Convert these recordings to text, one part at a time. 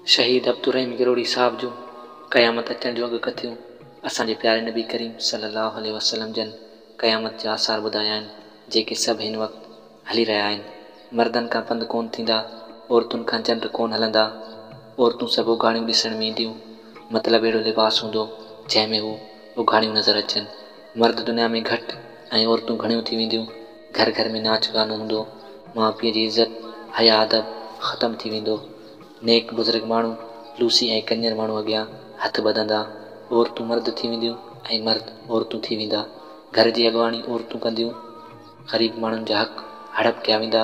شهيد عبدالرحيم گرهوڙي صاحب جون قيامت اچڻ جون اڳڪٿيون اسان جي پياري نبي ڪريم صلي الله عليه وسلم جن قيامت جا آثار ٻڌايا آهن جيڪي سڀ هن وقت هلي رهيا آهن. مردن کان پنڌ ڪونه ٿيندا، عورتن کان چنڊ ڪونه هلندا، عورتون سڀ اگهاڙيون ڏسڻ ۾ اينديون، مطلب اهڙو لباس هوندو جنهن ۾ هو اگهاڙيون نظر اچن. مرد دنيا ۾ گهٽ ۽ عورتون گهڻيون ٿي وينديون، گهر گهر ۾ ناچ گانو هوندو، ماء پيء جي عزت، حياء ادب ختم ٿي ويندو. نيڪ بزرگ ماڻهو لوسي ۽ ڪڃر ماڻهو اڳيان هٿ ٻڌندا. عورتون مرد ٿي وينديون ۽ مرد عورتون ٿي ويندا. گهر جي اڳواڻي عورتون ڪنديون. غريب ماڻهن جا حق هڙپ ڪيا ويندا.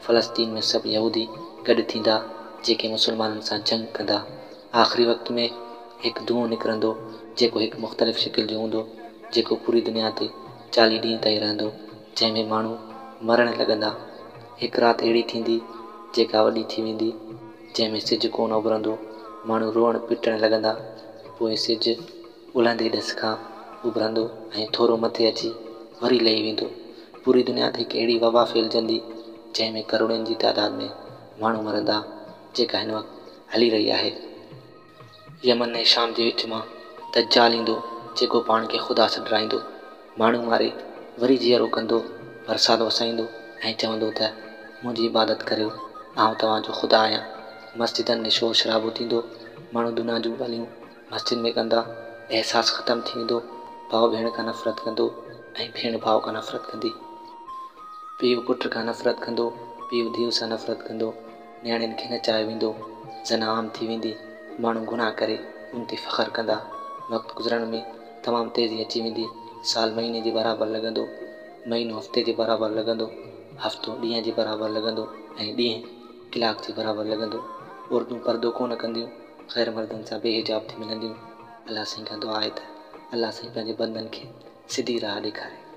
فلسطين ۾ سڀ يهودي گڏ ٿيندا جيڪي مسلمانن سان جنگ ڪندا. آخري وقت ۾ هڪ دونهون نڪرندو جيڪو هڪ مختلف شڪل جو هوندو جيڪو پوري دنيا تي 40 ڏينهن تائين رهندو جنهن ۾ ماڻهو مرڻ لڳندا. هڪ رات اهڙي ٿيندي جيڪا وڏي ٿي ويندي جنهن ۾ سج ڪونه اڀرندو، ماڻهو روئڻ پٽڻ لڳندا، پوء سج الهندي ڏس کان اڀرندو ۽ ٿورو مٿي اچي وري لهي ويندو. پوري دنيا تي هڪ اهڙي وبا ڦهلجندي جنهن ۾ ڪروڙين جي تعداد ۾ ماڻهو مرندا جيڪا هن وقت هلي رهي آهي. يمن ۽ شام جي وچ مان دجال ايندو جيڪو پاڻ کي خدا سڏرائيندو. ماڻهو ماري وري جيئرو ڪندو، برسات وسائيندو ۽ چوندو ته منهنجي عبادت ڪريو، آئون توهان جو خدا آهيان. مسجدن ۾ شور شرابو ٿيندو، ماڻهو دنيا جون ڳالهيون مسجد ۾ ڪندا، احساس ختم ٿي ويندو، ڀاء ڀيڻ کان نفرت ڪندو ۽ ڀيڻ ڀاء کان نفرت ڪندي. پيء پٽ کان نفرت ڪندو، پيء ڌيء سان نفرت ڪندو. نياڻين کي نچايو ويندو، زنا عام ٿي ويندي، ماڻهو گناهه ڪري ان تي فخر ڪندا، وقت گذرڻ ۾ تمام تيزي اچي ويندي، سال مهيني جي برابر لڳندو، مهينو هفتي جي برابر لڳندو، هفتو ڏينهن جي برابر لڳندو ۽ ڏينهن ڪلاڪ جي برابر لڳندو، عورتون پردو ڪونه ڪنديون، غير مردن سان بي حجاب ٿي ملنديون، الله سائين کان دعا آهي ته الله سائين پنهنجي بندن کي سڌي راهه ڏيکاري.